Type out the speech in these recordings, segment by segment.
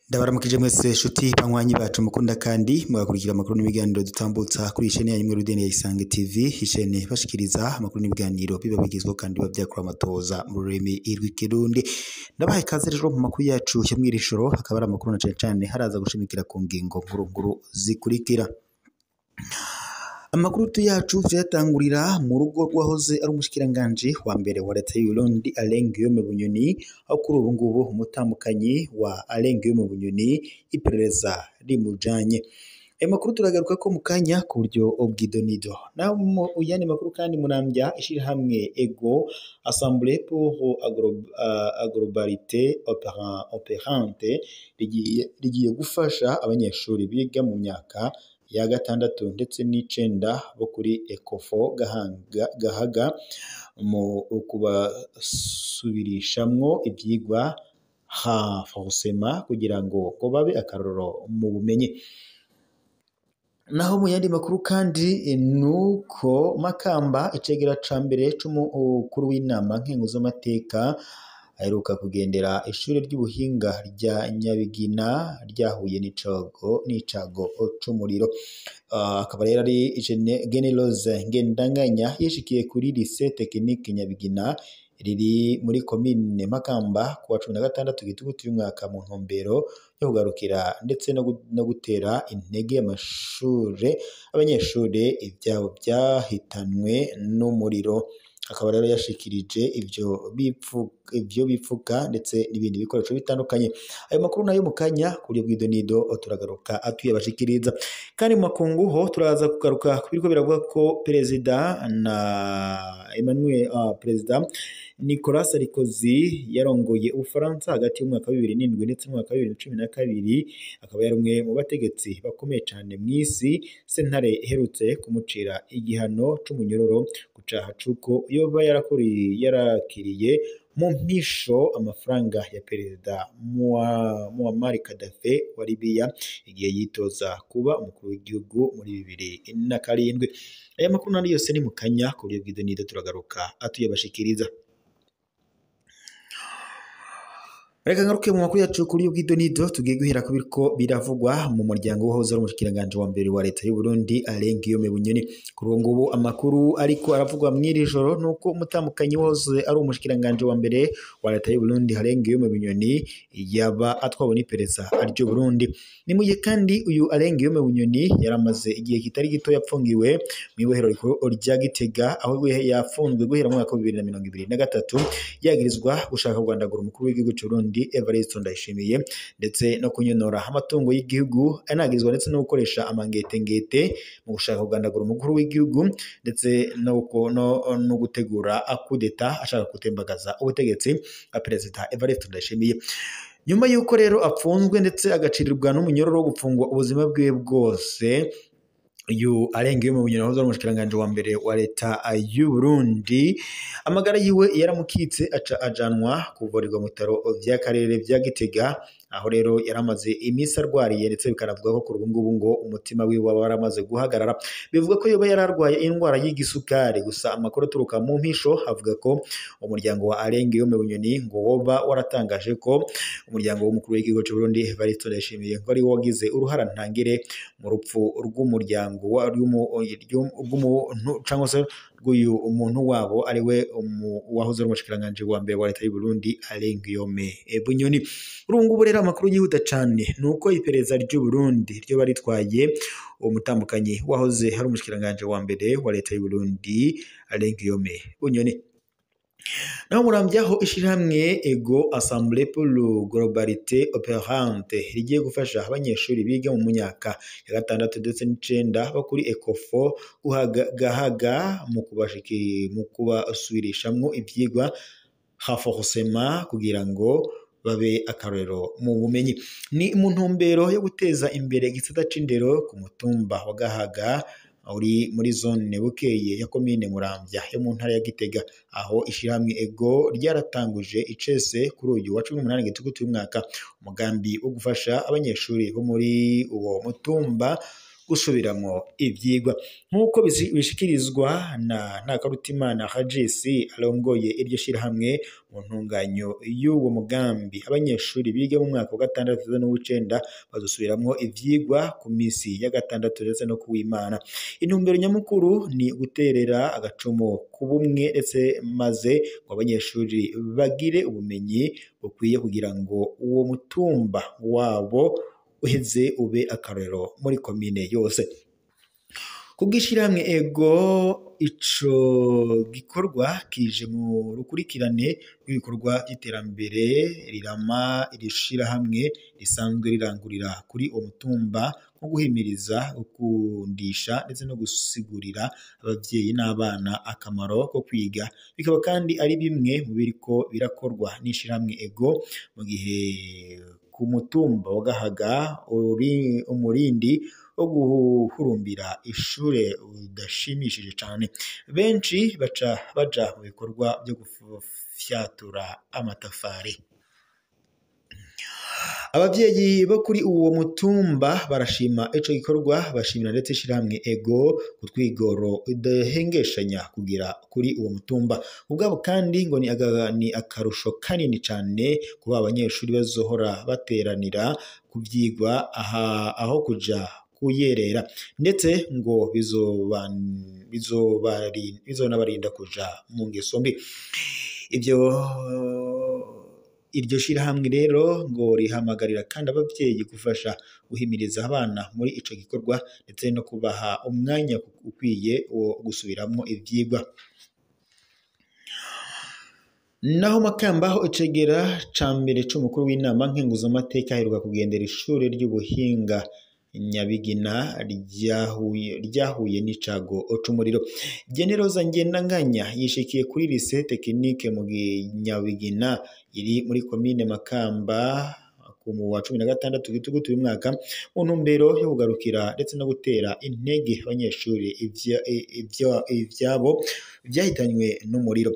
Ndabaramukije mwese shuti banywanyi bacu mukunda kandi mugakurikira amakuru n'ibiganiro dutambutsa kuri chaîne yanyu Rudeni ya Isange TV, chaîne bashikiriza amakuru n'ibiganiro biba bigizwe kandi biba byakora amatoza mu rurimi rw'ikirundi. Ndabahaye ikaze rero mu makuru yacu yo mw'irishoro, hakaba ari amakuru na cane cane haraza gushimikira ku ngingo nkuru nkuru zikurikira. Amakuru yacu tuyatangurira mu rugo rwahoze ari umushikiranganje wa mbere wa leta y'u Burundi Alain Guillaume Bunyoni, aho kuri ubu ngubu umutambukanyi wa Alain Guillaume Bunyoni iperereza rimujanye. Ayo makuru turagaruka ko mu kanya ku buryo bw'idonido. Naho mu yandi makuru kandi Muramvya ishirahamwe Ego Assemblée pour Globalité Opérante rigiye gufasha abanyeshuri biga mu myaka ya gatandatu ndetse n'icenda bo kuri Ecofo Gahaga mu kubasubirishamwo ivyigwa renforcement kugira ngo babe akarorero mu bumenyi. Naho mu yandi makuru kandi nuko Makamba icegera ca mbere c'umukuru w'inama nkenguzamateka aheruka kugendera ishure ry'ubuhinga rya Nyabigina ryahuye n'icago c'umuriro. Akaba rero ari Generose Ngendanganya yishikiye kuri Lycée Technique Nyabigina riri muri komine Makamba kuwa 16 Gitugutu y'umwaka mu ntumbero yo kugarukira ndetse no gutera intege amashure abanyeshure ivyabo vyahitanwe n'umuriro. Akaba rero yashikirije ivyo bipfuka ndetse n'ibindi bikoresho bitandukanye. Ayo makuru nayo mu kanya ku buryo bw'idonido turagaruka atuyabashikiriza. Kandi mu makungu ho turaza kugaruka kubiriko biravuga ko perezida na Emmanuel perezida Nicolas Sarkozy yarongoye Ubufaransa hagati y'umwaka wa 2007 ndetse n'umwaka wa 2012, akaba yari umwe mu bategetsi bakomeye cane mw'isi. Sentare iherutse kumucira igihano c'umunyororo ku caha c'uko yoba yarakiriye mu mpisho amafaranga ya perezida Muammar Gaddafi wa Libya igihe yitoza kuba umukuru w'igihugu muri 2007. Aya makuru nandi yose ni mu kanya ku buryo bw'idonido turagaruka atuyabashikiriza. Reka ngaruke mu makuru yacu kuri ubw'idonido tugiye guhera kubiriko biravugwa mu muryango wahoze ari umushikiranganje wa mbere wa leta y'u Burundi Alain Guillaume Bunyoni. Kuri ubu ngubu amakuru ariko aravugwa mw'iri joro nuko umutambukanyi wahoze ari umushikiranganje wa mbere wa leta y'u Burundi Alain Guillaume Bunyoni yaba atwawe n'iperereza ry'u Burundi. Ni mu gihe kandi uyu Alain Guillaume Bunyoni yaramaze igihe kitari gito yapfungiwe mu ibohero rikuru rya Gitega, aho yafunzwe guhera mu mwaka wa 2023 yagirizwa gushaka kugandagura umukuru w'igihugu cy'u Burundi Evariste Ndayishimiye ndetse no kunyonora amatungo y'igihugu, anagirizwa ndetse no gukoresha amangetengete mu gushaka kugandagura umukuru w'igihugu ndetse no gutegura kudeta ashaka gutembagaza ubutegetsi bwa perezida Evariste Ndayishimiye. Nyuma y'uko rero apfunzwe ndetse agacirirwa n'umunyororo wo gupfungwa ubuzima bwiwe bwose, uyu Alain Guillaume Bunyoni wahoze ari umushikiranganje wa mbere wa leta y'u Burundi, amagara yiwe yaramukitse aca ajanwa kuvurirwa mu bitaro vy'akarere vya Gitega, aho rero yaramaze iminsi arwariye ndetse bikanavuga ko kuri ubu ngubu ngo umutima wiwe waba waramaze guhagarara. Bivuga ko yoba yararwaye indwara y'igisukari, gusa amakuru aturuka mu mpisho avuga ko umuryango wa Alain Guillaume Bunyoni ngo woba waratangaje ko umuryango w'umukuru w'igihugu cy'u Burundi Evariste Ndayishimiye ngo ari wo wagize uruhara ntangere mu rupfu rw'umuryango rw'umuntu cyangwa se rw'uyu umuntu wabo ari we wahoze ari umushikiranganje wa mbere wa leta y'u Burundi Alain Guillaume Bunyoni. Ubu ngubu rero amakuru yihuta cane nuko iperereza ry'u Burundi ryo baritwaye umutambukanyi wahoze hari umushikiranganje wa mbere wa leta y'u Burundi Alain Guillaume Bunyoni. Naho Muramvya ho ishirahamwe Ego Assemblée pour la Globalité Opérante rigiye gufasha abanyeshuri biga mu myaka ya gatandatu ndetse n'icenda bo kuri Ecofo Gahaga mu kubasubirishamwo ivyigwa renforcement kugira ngo babe akarorero mu bumenyi. Ni mu ntumbero yo guteza imbere igisata c'indero ku mutumba wa Gahaga uri muri zone Bukeye ya komine Muramvya yo mu ntara ya Gitega, aho ishirahamwe Ego ryaratanguje icese kuri uyu wa 18 Gitugutu y'umwaka umugambi wo gufasha abanyeshuri bo muri uwo mutumba gusubiramwo ivyigwa nk'uko bishikirizwa na Ntakarutimana Regis arongoye iryo shirahamwe. Mu ntunganyo y'uwo mugambi, abanyeshuri biga mu mwaka wa gatandatu n'uw'icenda bazosubiramwo ivyigwa ku misi ya gatandatu ndetse no kuw'Imana. Intumbero nyamukuru ni guterera agacumu ku bumwe ndetse maze ngo abanyeshuri bagire ubumenyi bukwiye kugira ngo uwo mutumba wabo uheze ube akarorero muri komine yose. Kubw'ishirahamwe Ego, ico gikorwa kije mu rukurikirane rw'ibikorwa vy'iterambere rirama iri shirahamwe risanzwe rirangurira kuri uwo mutumba, nko guhimiriza, gukundisha ndetse no gusigurira abavyeyi n'abana akamaro ko kwiga. Bikaba kandi ari bimwe mu biriko birakorwa n'ishirahamwe Ego mu gihe ku mutumba wa Gahaga umurindi wo guhurumbira ishure udashimishije cane. Benshi baca baja mu bikorwa vyo gufyatura amatafari. Abavyeyi bo kuri uwo mutumba barashima ico gikorwa, bashimira ndetse ishirahamwe Ego ku twigoro idahengeshanya kugira kuri uwo mutumba. Ubwabo kandi ngo ni akarusho kanini cane kuba abanyeshuri bazohora bateranira ku vyigwa aho kuja kuyerera, ndetse ngo bizonabarinda kuja mu ngeso mbi. Iryo shirahamwe rero ngo rihamagarira kandi abavyeyi gufasha guhimiriza abana muri ico gikorwa ndetse no kubaha umwanya ukwiye wo gusubiramwo ivyigwa. Naho Makamba, aho icegera ca mbere c'umukuru w'inama nkenguzamateka aheruka kugendera ishure ry'ubuhinga Nyabigina ryahuye n'icago c'umuriro. Generoza Ngendanganya yishikiye kuri lycée technique mu Nyabigina iri muri komine Makamba ku wa 16 Gitugutu uyu mwaka, mu ntumbero yo kugarukira ndetse no gutera intege abanyeshuri ivyabo vyahitanywe n'umuriro.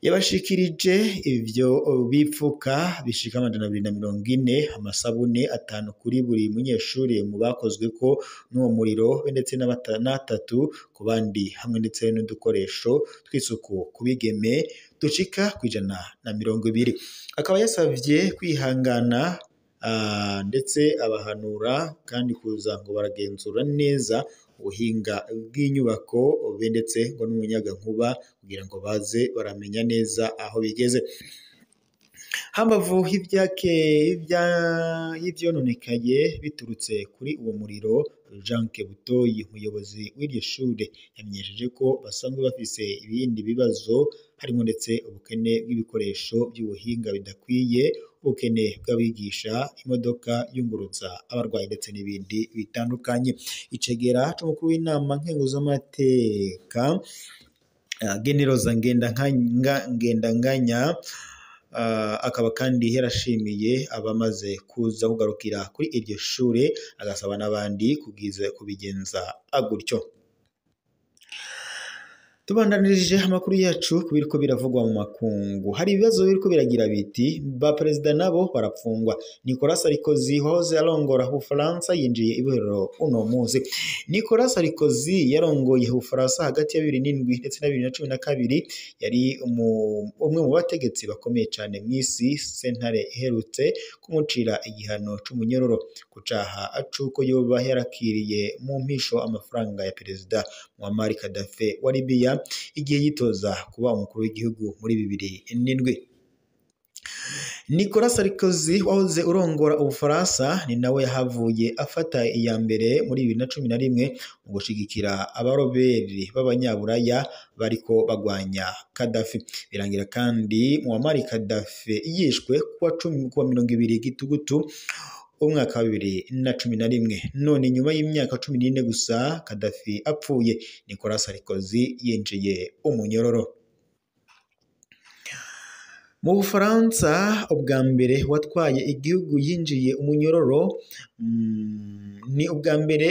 Yabashikirije ivyo bipfuka bishika 240, amasabune 5 kuri buri munyeshuri mu bakozweko n'uwo muriro, ndetse n'atatu ku bandi, hamwe ndetse n'udukoresho tw'isuku ku bigeme dushika 120. Akaba yasavye kwihangana ndetse abahanura kandi kuza ngo baragenzura neza ubuhinga bw'inyubako be ndetse ngo n'umuyagankuba kugira ngo baze baramenya neza aho bigeze. Hambavu y'ivyononekaye biturutse kuri uwo muriro, Jean Butoyi, umuyobozi w'iryo shure, yamenyesheje ko basanzwe bafise ibindi bibazo harimo ndetse ubukene bw'ibikoresho by'ubuhinga bidakwiye, ubukene bw'abigisha, imodoka yunguruza abarwayi ndetse n'ibindi bitandukanye. Icegera c'umukuru w'inama nkenguzamateka Generoza Ngendanganya akaba kandi yarashimiye abamaze kuza kugarukira kuri iryo shure, agasaba n'abandi kubigenza gutyo. Tubandanirije amakuru yacu ku biriko biravugwa mu makungu. Hari ibibazo biriko biragira biti ba perezida nabo barapfungwa. Nicolas Sarkozy wahoze arongora Ubufaransa yinjiye ibohero uno munsi. Nicolas Sarkozy yarongoye Ubufaransa hagati ya 2007 ndetse na 2012, yari umwe mu bategetsi bakomeye cane mw'isi. Sentare iherutse kumucira igihano c'umunyororo ku caha c'uko yoba yarakiriye mu mpisho amafaranga ya perezida Muammar Gaddafi wa Libya igihe yitoza kuba umukuru w'igihugu muri 2007. Nicolas Sarkozy wahoze urongora Ubufaransa ni nawe yahavuye afata iya mbere muri 2011 mu gushigikira abaroberi b'abanyaburaya bariko bagwanya Gaddafi. Birangira kandi Muammar Gaddafi yishwe kuwa 20 Gitugutu umwaka wa 2011. None nyuma y'imyaka 14 gusa Gaddafi apfuye, Nicolas Sarkozy yinjiye umunyororo. Mu Bufaransa ubwa mbere watwaye igihugu yinjiye umunyororo, ni ubwa mbere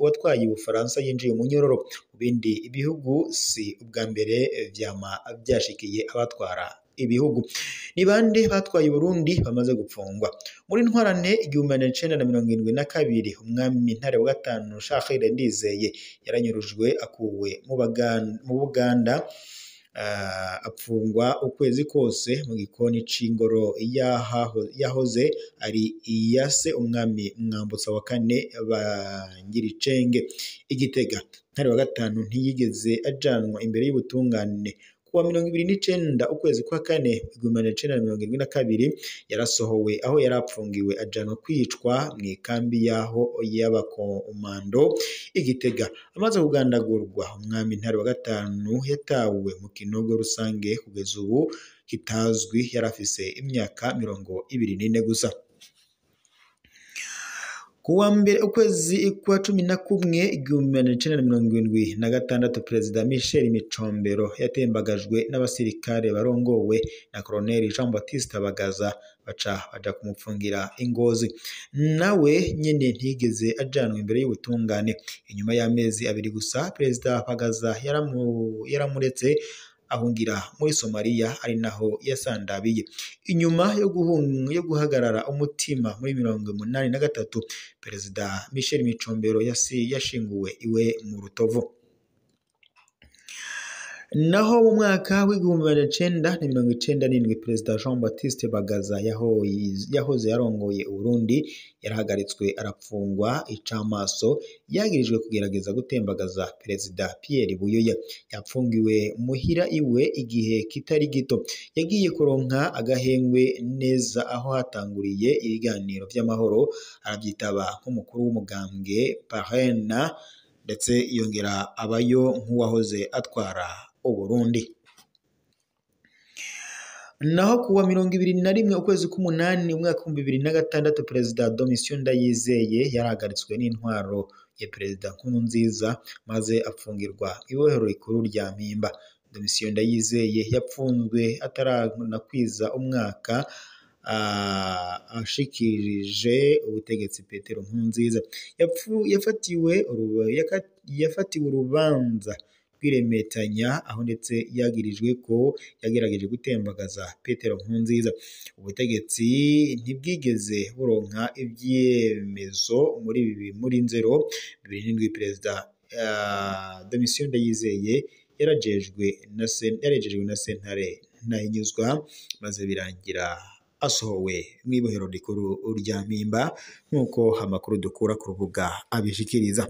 watwaye Ubufaransa yinjiye umunyororo. Mu bindi bihugu si ubwa mbere vyama vyashikiye abatwara ibihugu. Ni bande batwaye Burundi bamaze gupfungwa? Muri ntwarante 1972 umwami Ntare wa gatanu Charles Ndizeye yaranyurujwe akuwe mu Buganda, apfungwa ukwezi kose mu gikoni c'ingoro yahoze ari iya se umwami Mwambutsa wa kane Bangiricenge i Gitega. Ntare wa gatanu ntiyigeze ajanwa imbere y'ubutungane. Kuwa 29 ukwezi kwa kane 1972 yarasohowe aho yarapfungiwe ajanwa kwicwa mu ikambi yaho y'abakomando i Gitega. Amaze kugandagurwa, umwami Ntare wa gatanu yatawe mu kinogo rusange kugeza ubu kitazwi, yarafise imyaka 24 gusa. Kuwa mbere ukwezi kwa 11 1976 Perezida Michel Micombero yatembagajwe n'abasirikare barongowe na Colonel Jean Baptiste Bagaza, baca baja kumupfungira ingozi. Nawe nyene ntiyigeze ajanwa imbere y'ubutungane. Inyuma y'amezi abiri gusa Perezida Bagaza yaramuretse ahungira muri Somalia, ari naho yasandabiye. Inyuma yo guhagarara umutima muri 83 Perezida Michel Micombero yashinguwe iwe mu Rutovu. Naho mu mwaka w'1997 Perezida Jean Baptiste Bagaza yahoze yarongoye Uburundi yarahagaritswe arapfungwa icamaso, yagirijwe kugerageza gutembagaza Perezida Pierre Buyoya. Yapfungiwe muhira iwe igihe kitari gito. Yagiye kuronka agahengwe neza aho hatanguriye ibiganiro vy'amahoro, aravyitaba nk'umukuru w'umugambwe Parena, ndetse yongera abayo nk'uwahoze atwara Uburundi. Naho kuwa 21 ukwezi k'umunani umwaka 2006 Perezida Domitien Ndayizeye yarahagaritswe n'intwaro ya Perezida Nkurunziza maze apfungirwa ibohero rikuru rya Mpimba. Domitien Ndayizeye yapfunzwe ataranakwiza umwaka ashikirije ubutegetsi Petero Nkurunziza. Yafatiwe urubanza rw'iremetanya, aho ndetse yagirijwe ko yagerageje gutembagaza Petero Nkurunziza. Ubutegetsi ntibwigeze buronka ivyemezo muri nzero 2007 Perezida Domitien Ndayizeye yarejejwe na sentare Ntahinyuzwa, maze birangira asohowe mw'ibohero rikuru rya Mpimba, nk'uko amakuru dukura ku rubuga abishikiriza.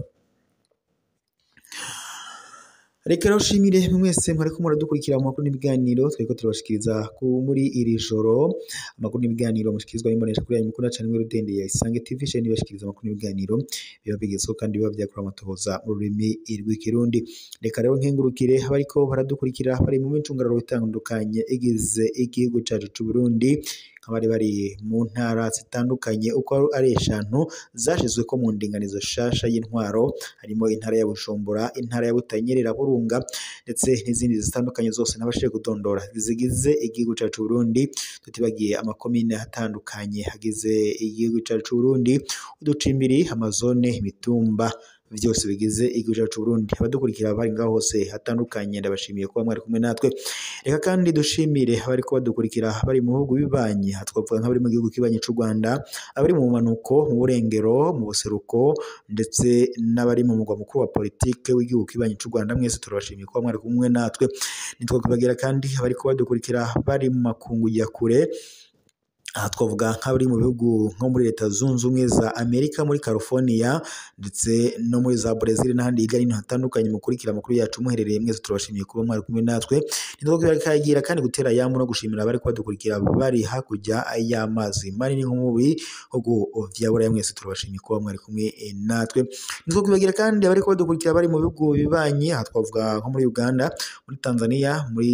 Reka rero nshimire mwese mwariko muradukurikira mu makuru n'ibiganiro twariko turabashikiriza muri iri joro. Amakuru n'ibiganiro mushikirizwa n'imbonesha kuri yanyu mukunda cane Rudende ya Isange TV, sheni ibashikiriza amakuru n'ibiganiro biba bigezweho kandi biba vyakora amatohoza mu rurimi rw'ikirundi. Reka rero nkengurukire abariko baradukurikira bari mu micungararo itandukanye igize igihugu cacu c'u Burundi, abari bari mu ntara zitandukanye uko ari eshanu zashizweko mu ndinganizo shasha y'intwaro, harimo intara ya Bujumbura, intara ya Butanyerera, Burunga ndetse n'izindi zitandukanye zose nabashije kudondora zigize igihugu cacu Burundi. Tutibagiye amakomine atandukanye agize igihugu cacu Burundi, uducimbiri, amazone, imitumba, vyose bigize igihugu cacu Burundi. Abadukurikira bari ngaho hose hatandukanye ndabashimiye kuba mwari kumwe natwe. Reka kandi dushimire abariko badukurikira bari mu bihugu bibanyi, twavuga nk'abari mu gihugu kibanyi c'u Rwanda, abari mu manuko, mu burengero, mu buseruko ndetse n'abari mu mugwa mukuru wa politike w'igihugu kibanyi c'u Rwanda. Mwese turabashimiye kuba mwari kumwe natwe. Nitwakwibagira kandi abariko badukurikira bari mu makungu ya kure, aha twavuga nk'abari mu bihugu nko muri Leta Zunze Ubumwe za Amerika, muri California ndetse no muri za Brazil n'ahandi hirya no hino hatandukanye. Mukurikira amakuru yacu muherereye, mwese turabashimiye kuba mwari kumwe natwe. Nitwakwibagira kandi gutera yamu no gushimira abari kubadukurikira bari hakurya y'amazi manini nko mu bihugu vya Buraya, mwese turabashimiye kuba mwari kumwe natwe. Nitwakwibagira kandi abari kubadukurikira bari mu bihugu bibanyi, aha twavuga nko muri Uganda, muri Tanzania, muri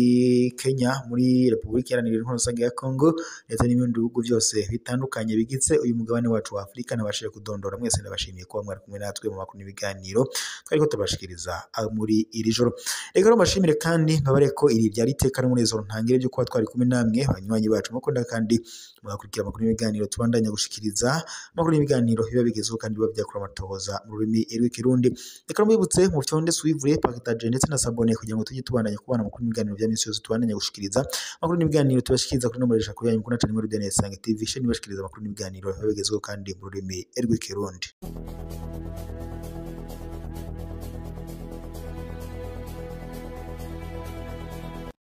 Kenya, muri Repubulika Iharanira Intwaro Rusange ya Congo ndetse n'ibindi bihugu bihugu byose bitandukanye bigize uyu mugabane wacu wa Afurika nabashije kudondora. Mwese ndabashimiye kuba mwari kumwe natwe mu makuru n'ibiganiro twariko tubashikiriza muri iri joro. Reka rero mbashimire kandi mbabare ko iri ryari iteka n'umunezero ntangire byo kuba twari kumwe namwe banywanyi bacu mukunda kandi mugakurikira amakuru n'ibiganiro tubandanya gushikiriza, amakuru n'ibiganiro biba bigezweho kandi biba byakura amatohoza mu rurimi rw'ikirundi. Reka mbibutse mu fyonde suivre, partage ndetse na sabone kugira ngo tujye tubandanya kubana amakuru n'ibiganiro bya misi yose tubandanya gushikiriza amakuru n'ibiganiro tubashikiriza kuri nomero eshatu yanyu mukunda cane muri Daniel Sange TV, sheni bashikiriza amakuru n'ibiganiro biba bigezweho kandi mu rurimi rw'ikirundi.